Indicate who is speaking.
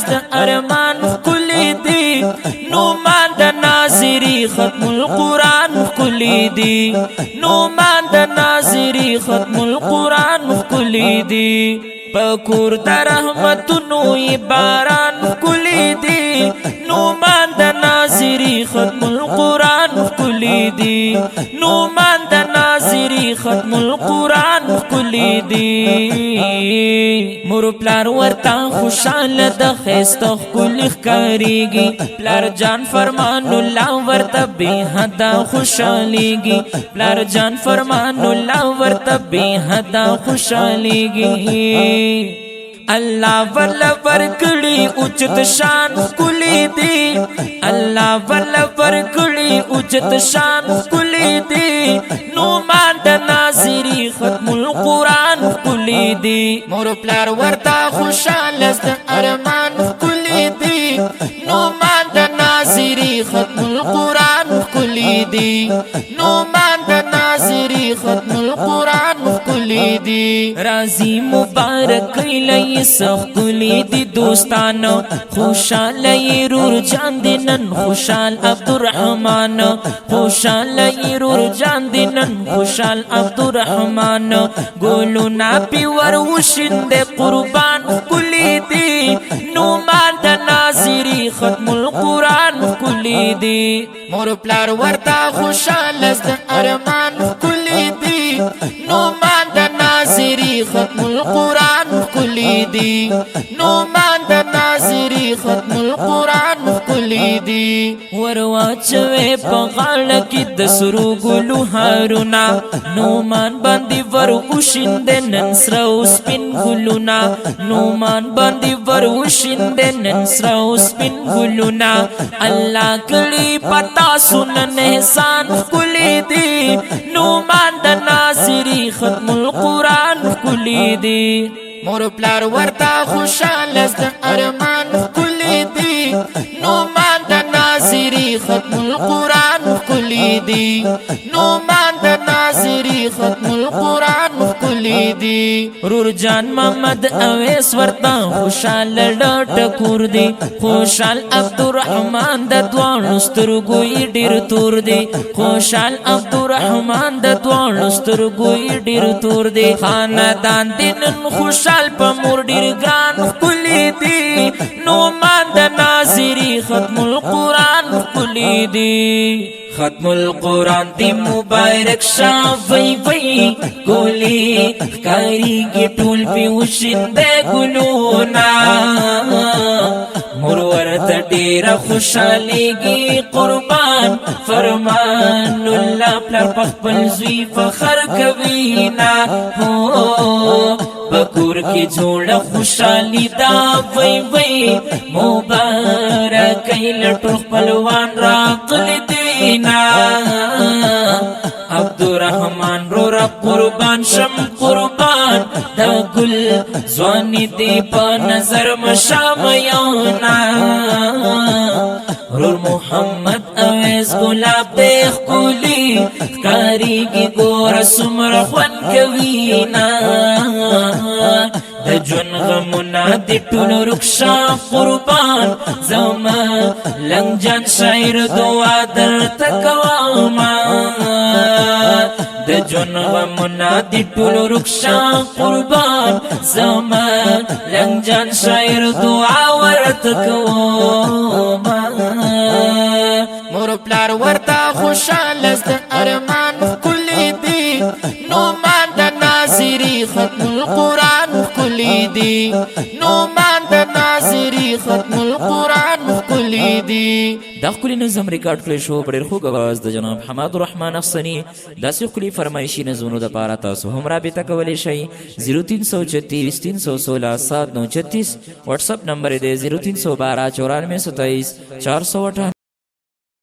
Speaker 1: د ارمان ښکلي دي. نومان د ناظری ختم القرآن ښکلي دي. نومان د ناظری ختم القرآن ښکلي دي. پکور د رحمتونو باران ښکلي دي. نومان د ناظری ختم القرآن ښکلي دي. نومان د ناظری ختم القرآن ښکلي دي. مور پلار ورته خوشاله د خسته ښکلي ښکاریږي. پلار جان فرمان الله ورته به حد خوشاليږي. پلار جان فرمان الله ورته به حد خوشاليږي. الله ول ورکړي اوچت شان ښکلي دي. الله ول ورکړي اوچت شان ښکلي دي. نومان د ناظری ختم القرآن ښکلي دي.
Speaker 2: مور پلار ورته خوشاله د ارمان ښکلي دي. نومان د ناظری ختم القرآن ښکلي دي. نومان د ناظری ختم القرآن ښکلي دي.
Speaker 1: راضی مبارک لې سخ کلی دي دوستانو، خوشاله رور جان دي نن، خوشال عبدالرحمن. خوشاله رور جان دي نن، خوشال عبدالرحمن. ګلونا پی ور وشند قربان کلی دي. نومان د ناظری ختم القرآن کلی دي.
Speaker 2: مور پلار ورته خوشاله د ارمان ښکلي دي. نومان د ناظری ختم القرآن ښکلي دي. نومان د ناظری ختم القرآن ښکلي دي.
Speaker 1: ورواچوي په غاړه کې د سرو ګلو هارونا، نومان باندې ور وشیند نن سره سپین ګلونا. نومان باندې ور وشیند نن سره سپین ګلونا. الله کړي پتا سنن احسان ښکلي دي. نومان د ناظری ختم القرآن ښکلي دي.
Speaker 2: مور پلار ورته خوشاله د ارمان ښکلي دي. نومان د ناظری ختم القرآن ښکلي دي. نومان د ناظری ختم القرآن ښکلي دي.
Speaker 1: رور جان محمد اویس ورته خوشاله ټکور دی. خوشال عبدالرحمن د دواړو سترګو یې ډیر تور دی. خوشال عبدالرحمن د دواړو سترګو یې ډیر تور دی. خاندان دی نن خوشال په مور ډیر ګران ښکلي دي. نومان د ناظری ختم القرآن ښکلي دي. ختم القرآن دی مبارک شاه، وی وی ګولي ښکاریږي ټول پی وشیند ګلونا. مور ورته ډیره خوشاليږي قربان فرمان الله. پلار په خپل زوی فخر کوي نا، هو بکور کې جوړ خوشالي دا، وی وی مبارک لټو خپلوان راغلي دینا. عبدالرحمن رور قربان شم قربان، د ګل ځواني دی په نظر مشام یونا. رور محمد اویس ګلاب دی ښکلی ښکاریږي، ګوره څومره خوند کوي نا. د ژوند غمونه د ټول رخصا قربان، زما لنګ جان شاعر دعا درته کوما. د ژوند غمونه د ټول رخصا قربان، زما لنګ جان شاعر دعا ورته کوما.
Speaker 2: مور پلار ورته خوشاله د ارمان ښکلي دي. نومان د ناظری ختم القرآن ښکلي دي. نومان د ناظری ختم القرآن ښکلي دي.
Speaker 1: دا ښکلی نظم ریکارډ کړی شو په ډېر خوږ اواز د جناب حماد الرحمن احسني. داسې ښکلي فرمایشي نظمونو دپاره تاسو هم رابطه کولی شئ 0336 316 7936. واتساپ نمبر دی 0312 94 27 498.